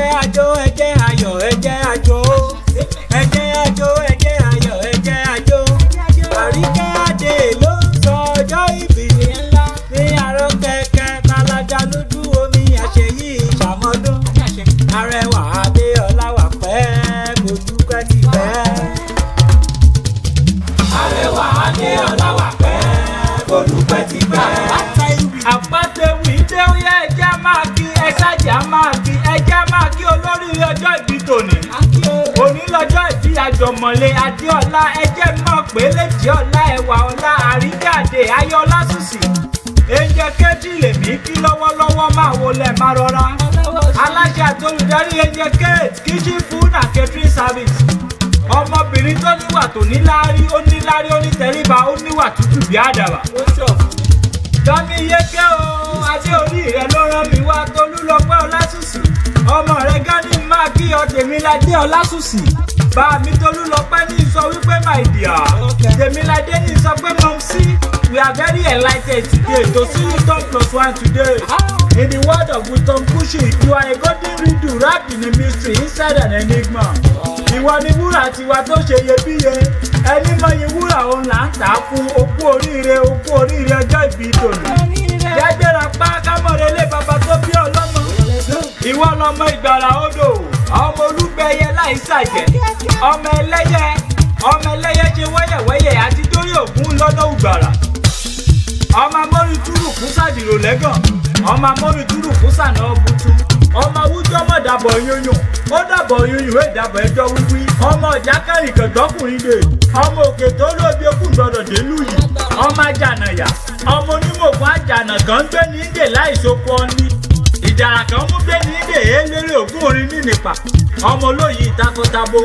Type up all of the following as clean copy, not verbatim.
Ẹ jẹ́ àjò, ẹ jẹ́ ayọ̀, ẹ jẹ́ àjò. Ẹ jẹ́ àjò, ẹ jẹ́ ayọ̀, ẹ jẹ́ àjò. Àríkẹ́ Adé ló ń sọ ọjọ́ ìbí ńlá ní àárọ̀ kẹ̀kẹ́ balaja lójú omi àṣeyí ìṣàmọ́dún. Arẹwà Adéọlá wà pẹ́, mo dúpẹ́ ti pẹ́. Arẹwà Adéọlá wà pẹ́, mo dúpẹ́ ti pẹ́. Àpàtẹ̀wì dé, ó yẹ ẹjẹ́ máa kí ẹ ṣáàjà, máa kí ẹjẹ́, máa kí olórí ọjọ́ ìbí tòní. Òní lọ́jọ́ ìbí àjọmọ̀lé Adéọlá, ẹjẹ́ mọ̀ pé lèjì ọlá, ẹwà ọlá, àríkàdé ayọ̀lá sùsì. Ẹ̀ǹjẹ̀ kejì lèmi kí lọ́wọ́lọ́wọ́, máa wọlé máa rọra. Aláṣẹ àti olùdarí Ẹ̀ǹjẹ̀ Kate Kitchen Food and Catering Service. Ọmọbìnrin tó níwà tó níláárí, ó níláárí, ó ní tẹríba, ó níwà tútù bí àdàbà. Dọ́mí yéké o, adé orí rẹ ló rán mi wá. Tolúlọpẹ́ Ọlásùsì, ọmọ rẹ gani máa kí ọ. Tèmiládé Ọlásùsì, bá mi Tolúlọpẹ́ ní sọ wípé, "My dear Tèmiládé," ní sọ pé, "Mumsy, we are very enlightened today to see you turn plus one today. In the world of Wisdom Kushi, you are a golden riddle wrapped in a mystery inside an enigma." Ìwọ ni wúrà tiwa tó ṣe iyebíye. Ẹni mọyì wúrà òun là ń tà á fún. Okú oríire, okú oríire ọjọ́ ìbí tòní. Jágbéra pa kámọ̀rẹ́lé bàbá tó bí ọlọ́mọ. Ìwọ lọmọ ìgbàrà odò, ọmọ olúgbẹyẹ láìsàjẹ́, ọmọ ẹlẹ́yẹ, ọmọ ẹlẹ́yẹ ṣe wẹ́yẹ̀wẹ́yẹ̀ àti dórí ògún lọ́nà ògbàrà, ọmọ amóritúrù kún sàdìrò lẹ́gàn, ọmọ amóritúrù kún sànà ọ̀bùtù, ọmọ awújọ́ mọ̀ dàbọ̀ yúnyún, ó dàbọ̀ yúnyún, ó dàbọ̀ ẹjọ́ wíwí, ọmọ ọ̀já kẹrìnkàn gbọ́kùnrin dè, ọmọ òkè tó lóbi okùn gbọdọ̀ délù yìí, ọmọ ajànàyà, ọmọ onímọ̀ọ́kùn àjànà kan ń gbé ní dè láìsoko ọ́ní ìjàrà kan mú gbé ní dè é lérí ògún orin ní nípa, ọmọ olóyè ìtakọtabo,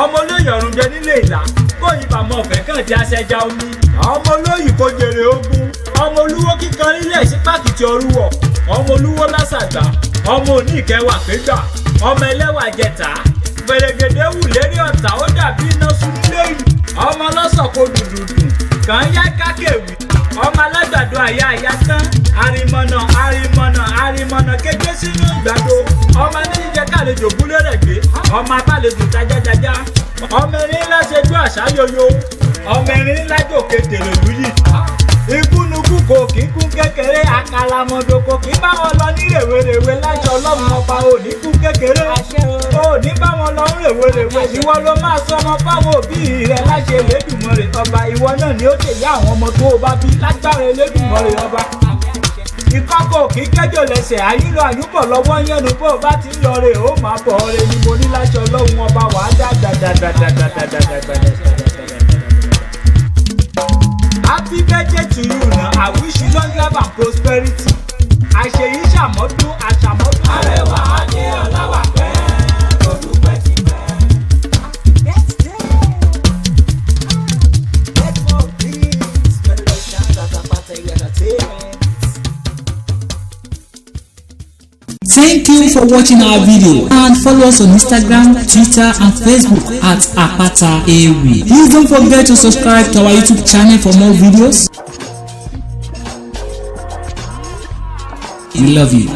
ọmọ olóyè ọ̀run jẹ nílé ìlà kóyìn bàmọ́ ọ̀fẹ́ kàn tí aṣẹja omi, ọmọ olóyè kò jèrè ogun, ọmọ olúwo kíkan nílẹ̀ sí pàkìtì ọrúwọ̀, ọmọ olúwo lásàgbà, ọmọ òní ìkẹwà pégbà, ọmọ ẹlẹ́wà jẹta fèrègèdè wù lérí ọ̀tá, ó dàbí iná sún nílé ìlú, ọmọ ọlọ́sọ̀kò dùdùdù kàn yá kákèwì, ọmọ alágbàdo àyà àyà tán, àrìmọ̀nà àrìmọ̀nà àrìmọ̀nà kéke sínú ìgbàdo, ọmọ aníjíjẹ kàlejò gúlé rẹ̀ gbé, ọmọ abálejò tajájajá, ọmọ erin ńlá ṣe gbé àṣà yoyo, ọmọ erin ńlá jòkè tèrè lùyì, ikúnukú kò kí kún kékeré, àkàlàmọ̀dò kò kí bá wọn lọ ní rèwerèwe. Láṣọ Ọlọ́run Ọba, ò ní kún kékeré, ò ní bá wọn lọ ń rèwerèwe. Ìwọ ló máa sọmọ fáwọn òbí rẹ láṣẹ Elédùmarè Ọba. Ìwọ náà ni ó lè yá àwọn ọmọ tó o bá bí lágbára Elédùmarè Ọba. Ìkọ́kọ̀ kì í kẹ́jọ lẹ́sẹ̀, àyúlọ àyúbọ̀ lọ́wọ́ yẹnu. Bó o bá ti ń lọ rè, ó máa bọ̀ ọ́ rè ni mo ní. Láṣẹ Ọlọ́run Ọba, wàá dá dàdàdàdàdàdàdàdàdàdàdà. Happy birthday to you na. I wish you long life and prosperity. Àṣeyí ṣàmọ́dún àṣàmọ́dún. Arẹwà Adéọlá wà pẹ́, olùpẹ́ ti pẹ́. Birthday. Get more please. Congratulations at Apata Entertainment. Thank you for watching our video and follow us on Instagram, Twitter and Facebook at Apata Ewi. Please don't forget to subscribe to our YouTube channel for more videos. We love you.